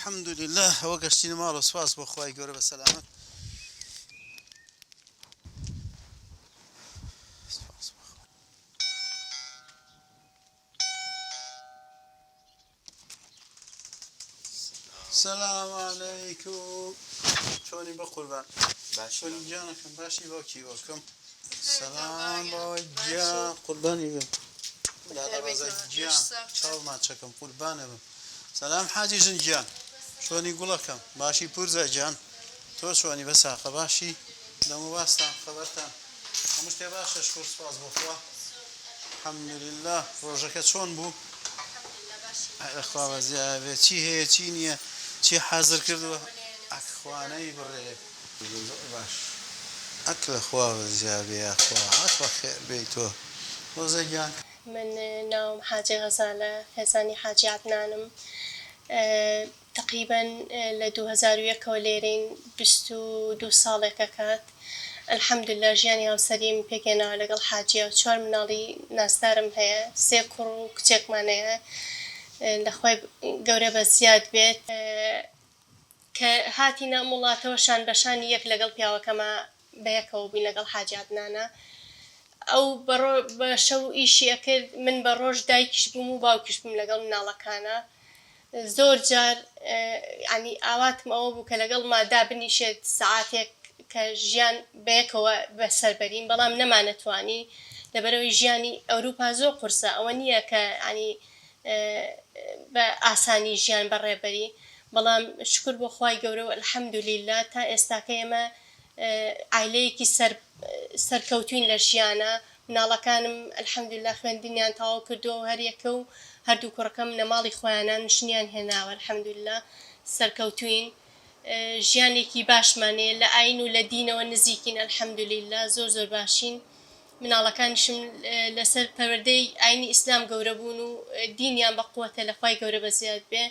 الحمدللە ئەوە گەشتینە ماڵەوە سوپاس بۆ خوای گەورە بە سەلامەت سوپاس بۆ خوا. سلام علیکم چۆنی بەقوربان چۆنی گیانەکەم باشی باوکی باوکم سلام باوە گیان قوربانی بم دادە ڕەزا گیان چاو ماچەکەم قوربانە بم سلام حاجی ژن گیان چۆنی گوڵەکەم باشی پورزا گیان تۆ چۆنی بەساقە باشی دەم و باستان خەبەرتان هەموو شتێ باشە شکور سپاس بۆ خوا الحمدلله ڕۆژەکە چۆن بوو ئەخوا بەزیاێ چی هەیە چی نییە چی حازر کردووە ئەخوانەی بڕێ زۆر باش ئەک لە خوا بەزیابێ یاخوا ئەک بەخێر بێی تۆ ڕۆزە گیان. من ناوم حاجی غەزالە خێزانی حاجی عەدنانم تەقریبەن لە 2001 ەوە لێرەین 22 ساڵێک ئەکات الحمدللە ژیانی هاوسەریم پێکهێناوە لەگەڵ حاجیا و چوار مناڵی نازدارم هەیە سێ کوڕ و کچێکمان هەیە لە خوای گەورە بەزیاد بێت. کە هاتینە ئەم وڵاتەوە شان بە شانی یەک لەگەڵ پیاوەکەما بەیەکەوە بووین لەگەڵ حاجی عەدنانا ئەو بە شەو ئیشی ئەکرد من بە ڕۆژ دایکیش بووم و باوکیش بووم لەگەڵ مناڵەکانا زۆر جار یانی ئاواتم ئەوە بوو کە لەگەڵما دابنیشێت سەعاتێک کە ژیان بەیەکەوە بەسەر بەرین بەڵام نەمانەتوانی لەبەرئەوەی ژیانی ئەوروپا زۆر قورسە ئەوە نییە کە یانی بە ئاسانی ژیان بەڕێبەری بەڵام شوکر بۆ خوای گەورە و الحمدللە تا ئێستاکە ئێمە عایلەیەکی سەر سەرکەوتوین لە ژیانا مناڵەکانم الحمدللە خوێندنیان تەواو کردووە و هەریەکە و هەردوو کوڕەکەم لە ماڵی خۆیانان ژنیان هێناوە الحمدللە سەرکەوتوین ژیانێکی باشمان هەیە لە ئاین و لە دینەوە نزیکین الحمدللە زۆر زۆر باشین مناڵەکانیشم لەسەر پەروەردەی ئاینی ئیسلام گەورە بوون و دینیان بە قوتە لە خوای گەورە بەزیاد بێ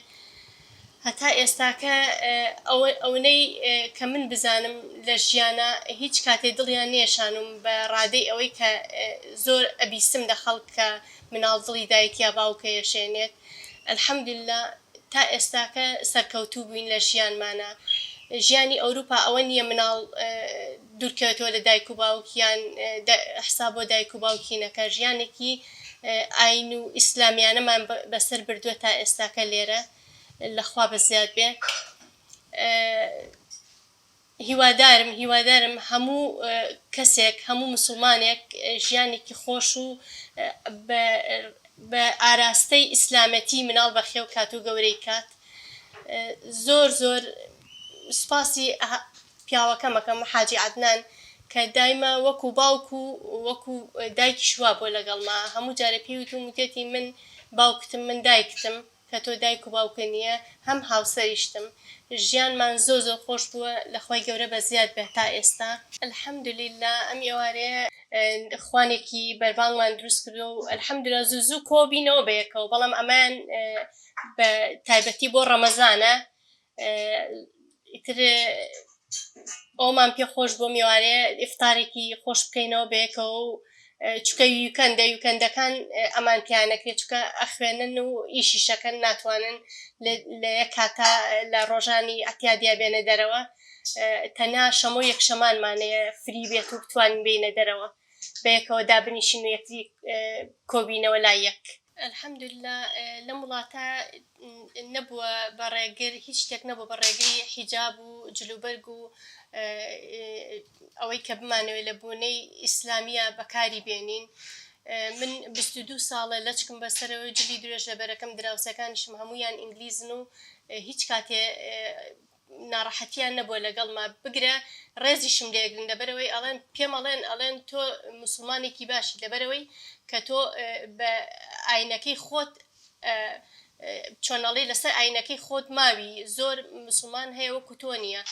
هەتا ئێستاکە ئەونەی کە من بزانم لە ژیانا هیچ کاتێ دڵیان نێشانوم بە ڕادەی ئەوەی کە زۆر ئەبیستم لە خەڵک کە مناڵ دڵی دایک یا باوکە یەشێنێت الحمدللە تا ئێستاکە سەرکەوتوو بووین لە ژیانمانا ژیانی ئەوروپا ئەوە نییە مناڵ دوورکەوێتەوە لە دایک و باوک یان حساب بۆ دایک و باوکی نەکا ژیانێکی ئاین و ئیسلامیانەمان بەسەر بردووە تا ئێستاکە لێرە لە خوا بەزیاد بێ هیوادارم هیوادارم هەموو کەسێک هەموو مسوڵمانێک ژیانێکی خۆش و بە بە ئاراستەی ئیسلامەتی مناڵ بەخێو کات و گەورەی کات زۆر زۆر سوپاسی پیاوەکەم ئەکەم حاجی عەدنان کە دایمە وەکو باوک و وەکو دایکیش وابووە لەگەڵما هەموو جارێ پێی وتوم وتێتی من باوکتم من دایکتم کە تۆ دایک و باوکت نیە هەم هاوسەریشتم ژیانمان زۆر زۆر خۆش بووە لە خوای گەورە بەزیاد بێ تا ئێستا. الحمدللە ئەم ئێوارەیە خوانێکی بەربانگمان دروست کردووە و الحمدللە زوو زوو کۆبینەوە بەیەکەوە بەڵام ئەمەیان بە تایبەتی بۆ ڕەمەزانە ئیتر ئەومان پێ خۆش بۆ میوانێ ئیفتارێکی خۆش بکەینەوە بەیەکەوە و چکە یوکەندە یوکەندەکان ئەمان پیانەکرێت چکە ئەخوێنن و ئیشی شەکەن ناتوانن لە یەک کاتا لە ڕۆژانی ئەتیادیا بێنە دەرەوە تەنها شەمۆ یەکشەمانمانەیە فری بێت و بتوانین بینە دەرەوە بەیەکەوە دابنیشین و یەکتری کۆبینەوە لای یەک. الحمدللە لەم وڵاتە نەبووە بە ڕێگر هیچ شتێک نەبووە بە ڕێگری حیجاب و جلوبەرگ و ئەوەی کە بمانەوێت لە بۆنەی ئیسلامیە بەکاری بێنین من 22 ساڵە لەچکم بەسەرەوە جلی درێژ لەبەرەکەم دراوسێکانیشم هەموویان ئینگلیزن و هیچ کاتێ ناڕەحەتیان نەبووە لەگەڵما بگرە ڕێزیشم لێگرن لەبەرئەوەی ئەڵێن پێم ئەڵێن ئەڵێن تۆ موسڵمانێکی باشی لەبەرئەوەی کە تۆ بە ئاینەکەی خۆت چۆن ئەڵێی لەسەر ئاینەکەی خۆت ماوی زۆر موسڵمان هەیە وەکو تۆ نییە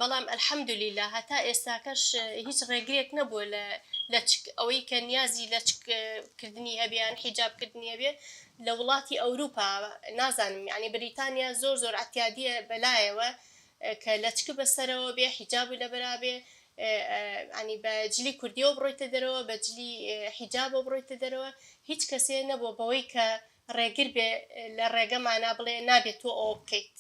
بەڵام الحمدللە هەتا ئێستاکەش هیچ ڕێگرێک نەبووە لە لەچک ئەوەی کە نیازی لەچک کردنی هەبێ یان حیجاب کردنی هەبێ لە وڵاتی ئەوروپا نازانم یانی بریتانیا زۆر زۆر عتیادیە بەلایەوە کە لەچک بەسەرەوە بێ حیجاب لەبەرا بێ ینی بە جلی کوردیەوە بڕۆیتە دەرەوە بە جلی حیجابەوە بڕۆیتە دەرەوە هیچ کەسێ نەبووە بەوەی کە ڕێگر بێ لە ڕێگەمانا بڵێ نابێت تۆ ئەوە بکەیت.